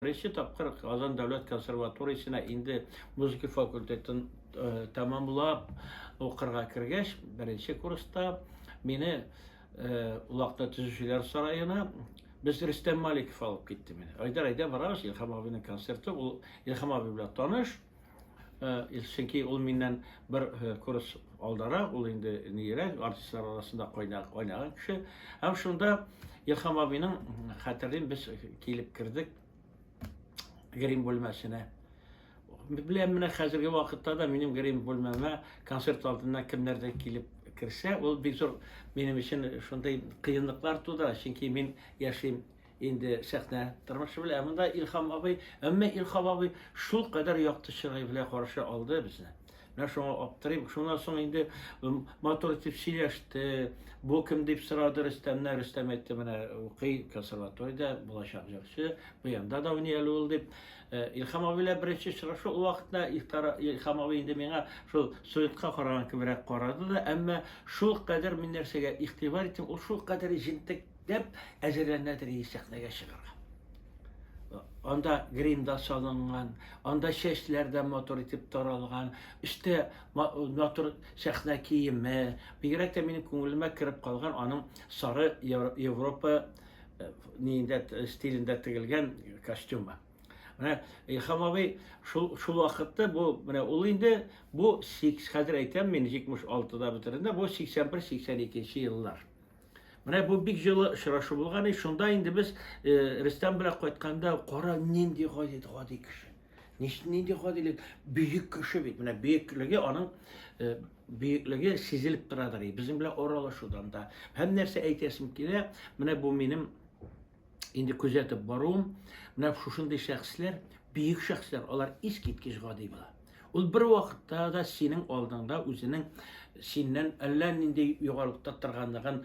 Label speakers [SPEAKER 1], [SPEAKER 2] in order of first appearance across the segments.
[SPEAKER 1] Беренче тапкыр Казан дәүләт консерваториясенә инде музыка факультетын тәмамлап укырга кергәч, беренче курста мине Улакта төзүчеләр сараена без Рөстәм Маликов алып китте мине. Айдар, әйдә барабыз, Илһам абыйның концерты, ул Илһам абый белән таныш. Чөнки ул миннән бер курс алдарак, ул инде нирәк, артистлар арасында кайнаган кеше. Һәм шунда Илһам абыйның, хәтерлим, без килеп кердек грим бүлмәсенә. Беләм, менә хәзерге вакытта да минем грим бүлмәмә концерт алдыннан кемнәрдер килеп керсә, ул бик зур минем өчен шундый кыенлыклар тудыра, чөнки мин яшим инде сәхнә тормышы белән. Ә монда Илһам абый, әмма Илһам абый шул кадәр якты чырай белән каршы алды безне. Менә шуңа аптырыйм. Шуннан соң инде матур итеп сөйләште. Бу кем дип сорады Рөстәмнән. Рөстәм әйтте, менә укый консерваториядә, булачак җырчы, баянда да уйный әле ул дип. Илһам абый белән беренче очрашу ул вакытта Илһам абый инде миңа шул студентка караган кеберәк карады да, әмма шул кадәр мин нәрсәгә игътибар иттем, ул шул кадәр җентек Дип әзерләнәдер иде сәхнәгә чыгарга. Анда грим да салынган, анда чәчләр дә матур итеп таралган, өстә матур сәхнә киеме. Бигрәк тә минем күңелемә кереп калган аның сары Европа ниендә стилендә тегелгән костюмы. Менә Илһам абый шул шул вакытта бу менә ул инде бу хәзер әйтәм мин 76-да бетерде, бу 81-82 еллар. Менә бу бик җылы очрашу булган. И шунда инде без Рөстәм белән кайтканда, кара нинди гади, гади кеше. Нинди гадилек, бөек кеше бит. Менә бөеклеге аның бөеклеге сизелеп торадыр. Безнең белән аралашудан да. Һәм нәрсә әйтәсем килә, менә бу минем инде күзәтеп баруым, менә шушындый шәхесләр, бөек шәхесләр, алар искиткеч гади була. Ул бер вакытта да синең алдыңда үзенең синнән әллә нинди югарылыкта торганлыгын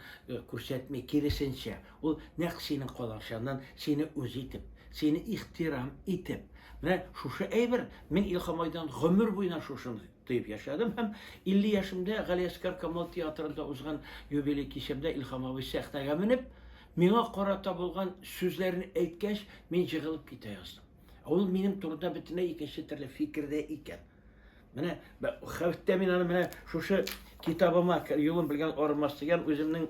[SPEAKER 1] күрсәтми, киресенчә, ул нәкъ синең калакчаңнан сине үз итеп, сине ихтирам итеп. Менә шушы әйбер, мин Илһам айдан гомер буена шушыны тоеп яшәдем һәм 50 яшемдә Галиәсгар Камал театрында узган юбилей кичәмдә Илһам абый сәхнәгә менеп, миңа карата булган сүзләрен әйткәч, мин җыгылып китә яздым. Ә ул минем турыда бөтенләй икенче төрле фикердә икән. Менә хәтта мин аны менә шушы китабыма юлын белгән арымас дигән үземнең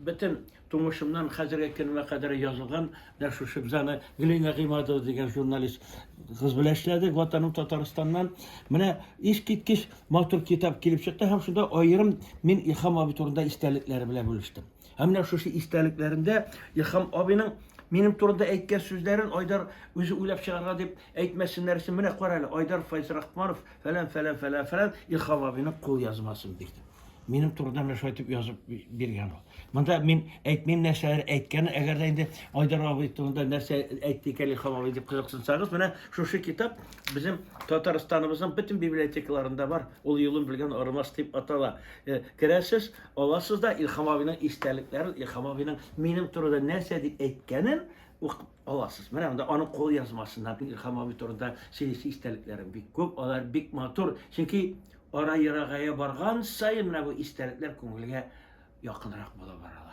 [SPEAKER 1] бөтен тумышымнан хәзерге көнемә кадәр язылган менә шушы без аны Глина Гыймадова дигән журналист кыз белән эшләдек Ватаным Татарстаннан. Менә искиткеч матур китап килеп чыкты һәм шунда аерым мин Илһам абый турында истәлекләре белән бүлештем. Һәм менә шушы истәлекләрендә Илһам абыйның минем турында әйткән сүзләрен Айдар үзе уйлап чыгарган дип әйтмәсеннәр өчен, менә кара әле, Айдар Фәйзрахманов фәлән, фәлән, фәлән, фәлән Илһам абыйның кулъязмасын бирде. Минем турында менә шулай итеп язып биргән ул. Монда мин әйтмим нәрсәләр әйткәнен, әгәр дә инде Айдар абый турында нәрсә әйтте икән Илһам абый дип кызыксынсагыз, менә шушы китап безнең Татарстаныбызның бөтен библиотекаларында бар. Ул юлын белгән арымас дип атала. Керәсез, Аласыз да Илһам абыйның истәлекләрен, Илһам абыйның минем турыда нәрсә дип әйткәнен укып аласыз. Менә монда аның кул язмасыннан Илһам абый турында сөйлисе истәлекләрем бик күп, алар бик матур. Чөнки ара ерагая барган саен менә бу истәлекләр күңелгә якынрак була баралар.